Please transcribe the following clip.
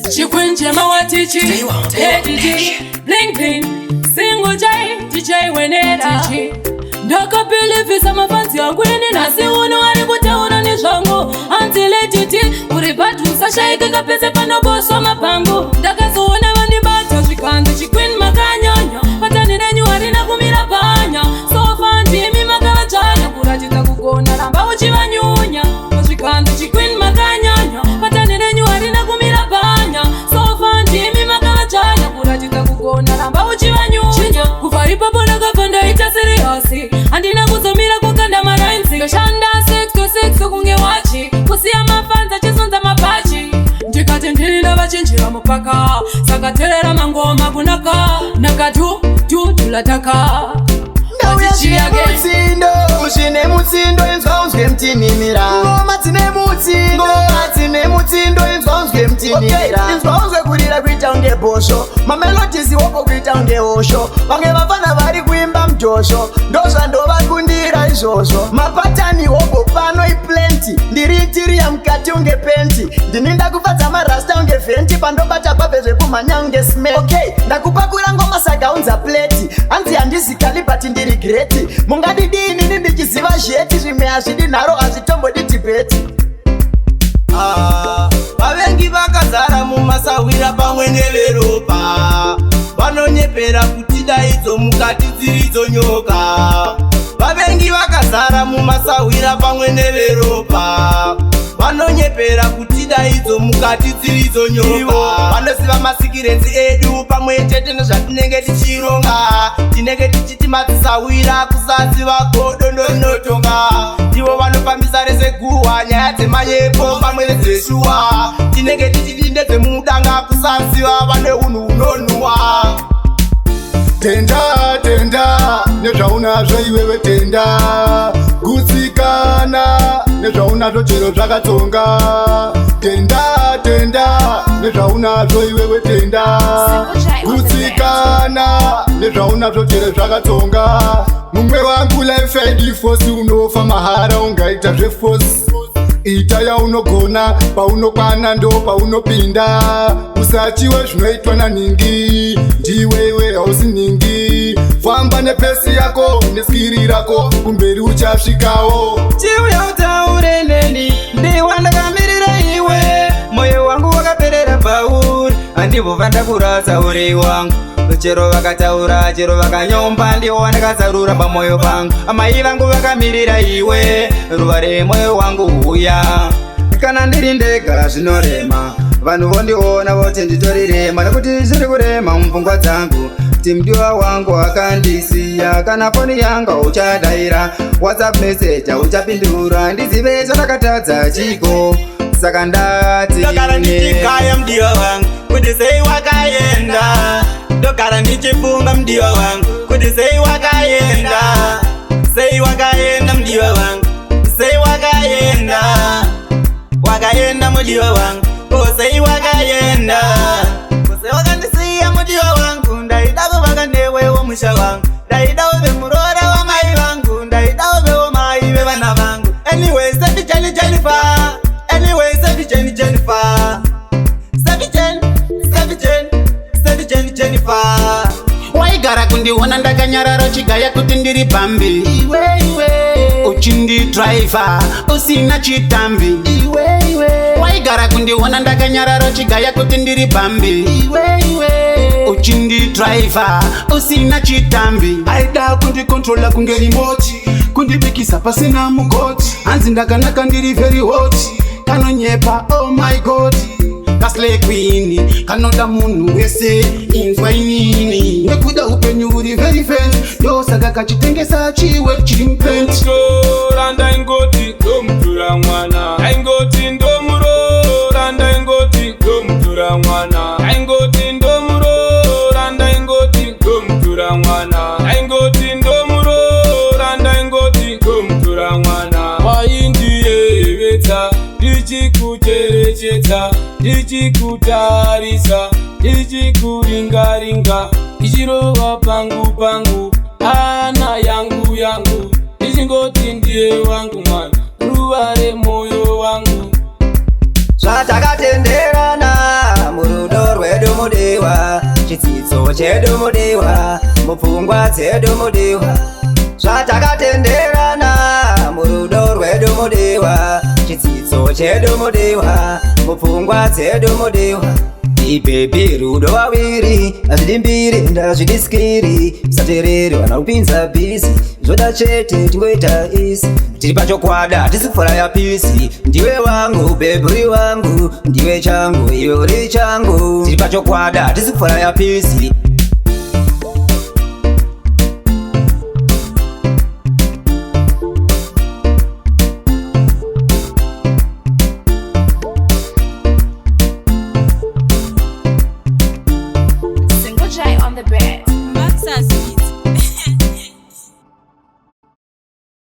Chikwinjema watichi Editi Bling bling Single J DJ Wenera Ndakapilivisa mafanzi yangu ini nhasi uno ari kutaura nezvangu. Hanzi Lady T uri bad, usashaike kapese panoboswa mapangu. Ndakazoona vandibata zvikanzi, "Chiqueen, makanyanya, pattern renyu harina kumira panya. So far ndimi makavadzvanya, kuratidza kugona, ramba uchivanyunya." Zvikanzi, "Chiqueen, makanyanya, pattern renyu harina kumira panya. So far ndimi makavadzvanya, kuratidza kugona, ramba uchivanyunya." Kubva ipapo ndakabva ndaita serious, handina kuzomira kukanda marhymes. Ndoshanda 6 to 6 kunge wachi, kusiya mafanzi achizunza mabhachi. Ndikati ndini ndavachinjira mupaka, saka teerera mangoma kunaka naka tu tu tulataka. Ndauya zvine mutsindo, zvine mutsindo, inzwa unzwe mutinhimira. Ngoma dzine mutsindo, ngoma dzine mutsindo, inzwa unzwe mutinhimira. Inzwa unzwe kurira kuita unge bhosvo, mamelodies woko kuita unge hosho. Vamwe vafana vari kuimba mudhosvo, ndozvandovakundira izvozvo. Mapattern hogo pano iplenty, ndiri interior mukati unge paint. Ndini ndakufadza marasta unge vhenti, pandobata pabve zvekumhanya unge smell. Okay, ndakupakura ngoma saka unza plate. Hanzi handizikali but ndiri great. Mungadidini ini ndichiziva zheti? Zvimwe hazvidi nharo, hazvitombodi debate. Ah, vavengi vakazara mumasahwira pamwe neveropa, vanonyepera kuti daidzo mukati dziridzo nyoka. Vavengi vakazara mumasahwira pamwe neveropa, vanonyepera kuti daidzo mukati dziridzo nyoka. Vanoziva masecrets edu pamwe chete nezvatinenge tichironga. Tinenge tichiti madzisahwira, kusaziva godo ndorinotonga. Ndivo vanofambisa rese guhwa, nyaya dzemanyepo pamwe nedzeshuwa. Tinenge tichiti ndedzemudanga, kusaziva vane unhu hunonhuwa. Tenda, tenda nezvaunazvo iwewe, tenda, gutsikana nezvaunazvo chero zvakatsonga. Tenda, tenda nezvaunazvo iwewe, tenda, gutsikana nezvaunazvo chero zvakatsonga. Mumwe wangu, life haidi force, unofa mahara ungaita zveforce. Ita yaunogona, paunokwana ndo paunopinda. Usachiwe zvinoitwa naningi, ndiwewe hausi ningi. Famba nepace yako neskill rako, kumberi uchasvikawo. Chiuya utaure neni, ndiwa ndakamirira iwe. Moyo wangu wakaperera pauri, handivo vandakurasa uri wangu. Chero vakataura, chero vakanyomba, ndiwo wandakazarura pamwoyo pangu. Amai vangu vakamirira iwe, ruva remwoyo wangu, uya. Kana ndiri ndega zvinorema, vanhu vondiona voti nditori rema, nekuti zviri kurema mupfungwa dzangu kuti mudiwa wangu akandisiya. Kana foni yangu uchadaira, WhatsApp message uchapindura, ndizive chandakatadza chiko. Saka ndati Ndogara ndichikaya mudiwa wangu kuti sei wakaenda. Ndogara ndichifunga mudiwa wangu kuti sei wakaenda, sei wakaenda mudiwa wangu, sei wakaenda, wakaenda mudiwa wangu, ko sei wakaenda, ko sei wakandisiya mudiwa wangu? Ndaida kuvaka newewo musha wangu, ndaida uve muroora wamai vangu, ndaida uvewo mai vevana vangu. Anyway, sefi Jenny Jennifer. Anyway, sefi Jenny Jennifer, sefi Jen, sefi Jen, sefi Jenny Jennifer. Waigara kundiona ndakanyarara, chigaya kuti ndiri pambi, uchindidraiva usina chitambi. Waigara kundiona ndakanyarara, chigaya kuti ndiri pambi, uchindidraiva usina chitambi. Aida kundicontrola kunge remote, kundibikisa pasina mugoti. Hanzi ndakanaka, ndiri very hot. Kanonyepa, oh my God. Kaslay queen kanoda munhu wese, inzwa inini. Nekuda upenyu huri very fast, ndosaka kachitengesa chiwe chiri mupenti. Tora, ndaingoti ndomutora mwana, ndaingoti ndomurora, ndaingoti ndomutora mwana, ndaingoti ndomurora, ndaingoti ndomutora mwana, ndaingoti ndomurora, ndaingoti ndomutora mwana. Waindiyevetsa ndichikucherechedza, ndichikutarisa, ndichikuringaringa, ichirova pangu pangu, hana yangu yangu, ndichingoti ndiye wangu mwana, ruva remoyo wangu. Zvatakatenderana. Chitsidzo chedu mudiwa, mupfungwa dzedu mudiwa, zvatakatenderana murudo rwedu mudiwa. Chitsidzo chedu mudiwa, mupfungwa dzedu mudiwa. Ibaby, rudo vaviri hazvidi mbiri, ndazvidi skiri. Satereri vanakupinza busy, zvoda chete tingoita easy. Tiri pachokwadi, hatisi kufuraya peace. Ndiwe wangu baby, uri wangu, ndiwe changu, iwe uri changu. Tiri pachokwadi, hatisi kufuraya peace.